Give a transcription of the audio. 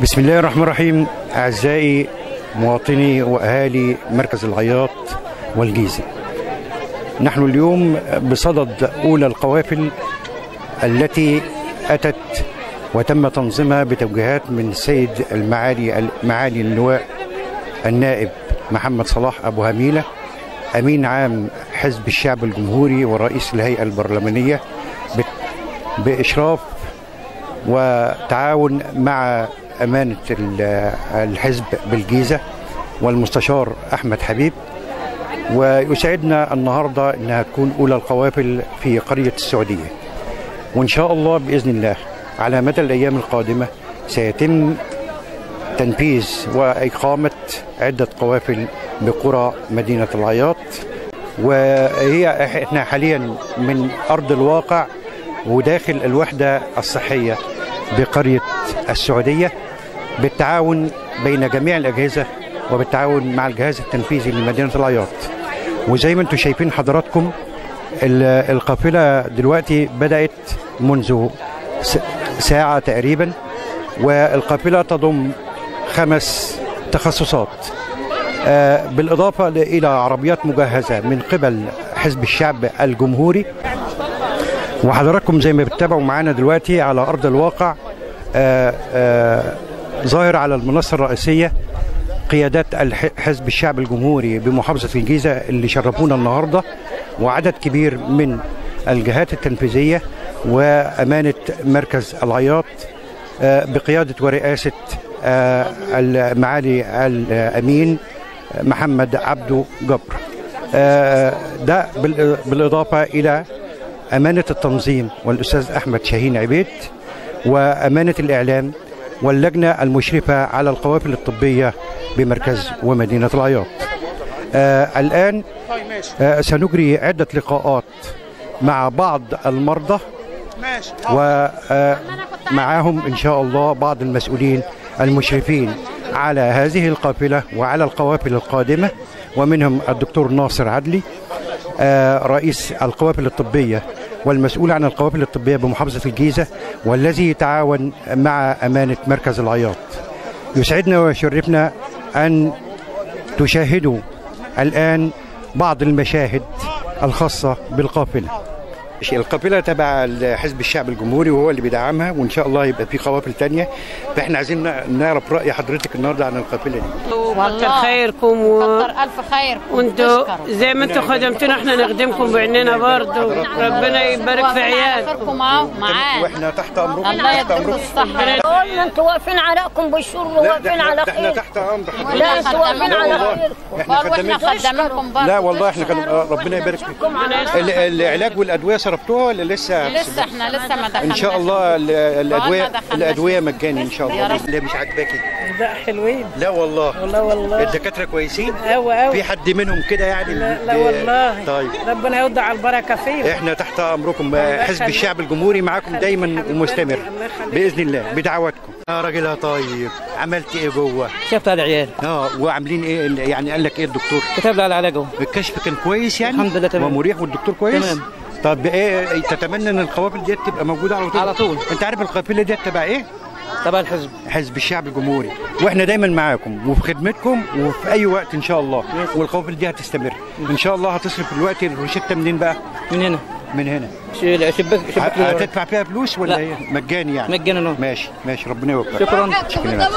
بسم الله الرحمن الرحيم. أعزائي مواطني وأهالي مركز العياط والجيزة، نحن اليوم بصدد أولى القوافل التي أتت وتم تنظيمها بتوجيهات من السيد المعالي اللواء النائب محمد صلاح أبو هميلة، أمين عام حزب الشعب الجمهوري ورئيس الهيئة البرلمانية، بإشراف وتعاون مع أمانة الحزب بالجيزة والمستشار أحمد حبيب. ويسعدنا النهاردة أنها تكون أولى القوافل في قرية السعودية، وإن شاء الله بإذن الله على مدى الأيام القادمة سيتم تنفيذ وإقامة عدة قوافل بقرى مدينة العياط. وهي احنا حاليا من أرض الواقع وداخل الوحدة الصحية بقرية السعودية بالتعاون بين جميع الأجهزة وبالتعاون مع الجهاز التنفيذي لمدينة العياط. وزي ما انتم شايفين حضراتكم القافلة دلوقتي بدأت منذ ساعة تقريبا، والقافلة تضم 5 تخصصات بالإضافة إلى عربيات مجهزة من قبل حزب الشعب الجمهوري. وحضراتكم زي ما بتتابعوا معانا دلوقتي على أرض الواقع ظاهر على المنصة الرئيسية قيادات حزب الشعب الجمهوري بمحافظة الجيزة اللي شرفونا النهاردة، وعدد كبير من الجهات التنفيذية وأمانة مركز العياط بقيادة ورئاسة المعالي الأمين محمد عبده جبر. ده بالإضافة إلى أمانة التنظيم والأستاذ أحمد شاهين عبيد، وأمانة الإعلام، واللجنة المشرفة على القوافل الطبية بمركز ومدينة العياط. الآن سنجري عدة لقاءات مع بعض المرضى ومعاهم إن شاء الله بعض المسؤولين المشرفين على هذه القافلة وعلى القوافل القادمة، ومنهم الدكتور ناصر عدلي رئيس القوافل الطبية والمسؤول عن القوافل الطبية بمحافظة الجيزة، والذي يتعاون مع أمانة مركز العياط. يسعدنا ويشرفنا أن تشاهدوا الآن بعض المشاهد الخاصة بالقافلة. القافلة تبع حزب الشعب الجمهوري وهو اللي بيدعمها، وإن شاء الله يبقى في قوافل تانية. فإحنا عايزين نعرف رأي حضرتك النهارده عن القافلة دي. كتر خيركم كتر ألف خيركم، وانتوا زي ما انتوا خدمتونا احنا نخدمكم بعيننا برضه. ربنا يبارك في عيالكم معانا، واحنا تحت أمركم. الله يديكم الصحة. قلنا انتوا واقفين عليكم بالشر وواقفين على خير. احنا تحت أمر حضرتك. لا انتوا واقفين على خيركم، احنا خدامينكم. لا والله احنا ربنا يبارك فيكم. العلاج والأدوية صرفتوها ولا لسه؟ لسه احنا لسه ما دخلناش. ان شاء الله الادوية مجاني ان شاء الله. اللي مش عاجباكي؟ لا حلوين. لا والله والله والله الدكاترة كويسين. أوي أوي. في حد منهم كده يعني؟ لا, لا والله. طيب ربنا يوضع البركة فيهم. احنا تحت امركم، حزب الشعب الجمهوري معاكم دايما ومستمر باذن الله بدعواتكم. يا راجل طيب، عملت ايه جوه؟ كشفت على العيال. وعاملين ايه يعني؟ قال لك ايه الدكتور؟ كتب لي على علاجهم. الكشف كان كويس يعني؟ الحمد لله تمام ومريح، والدكتور كويس؟ تمام. طب ايه تتمنى ان القوافل ديت تبقى موجودة على طول؟ على طول. انت عارف القافلة ديت تبع ايه؟ تبع الحزب، حزب الشعب الجمهوري، واحنا دايما معاكم وفي خدمتكم وفي اي وقت ان شاء الله. والقوافل دي هتستمر ان شاء الله. هتصرف دلوقتي الروشته منين بقى؟ من هنا. من هنا. شباك هتدفع فيها فلوس ولا ايه؟ مجاني يعني؟ مجاني. ماشي ماشي، ربنا يوفقك. شكرا. شكرا.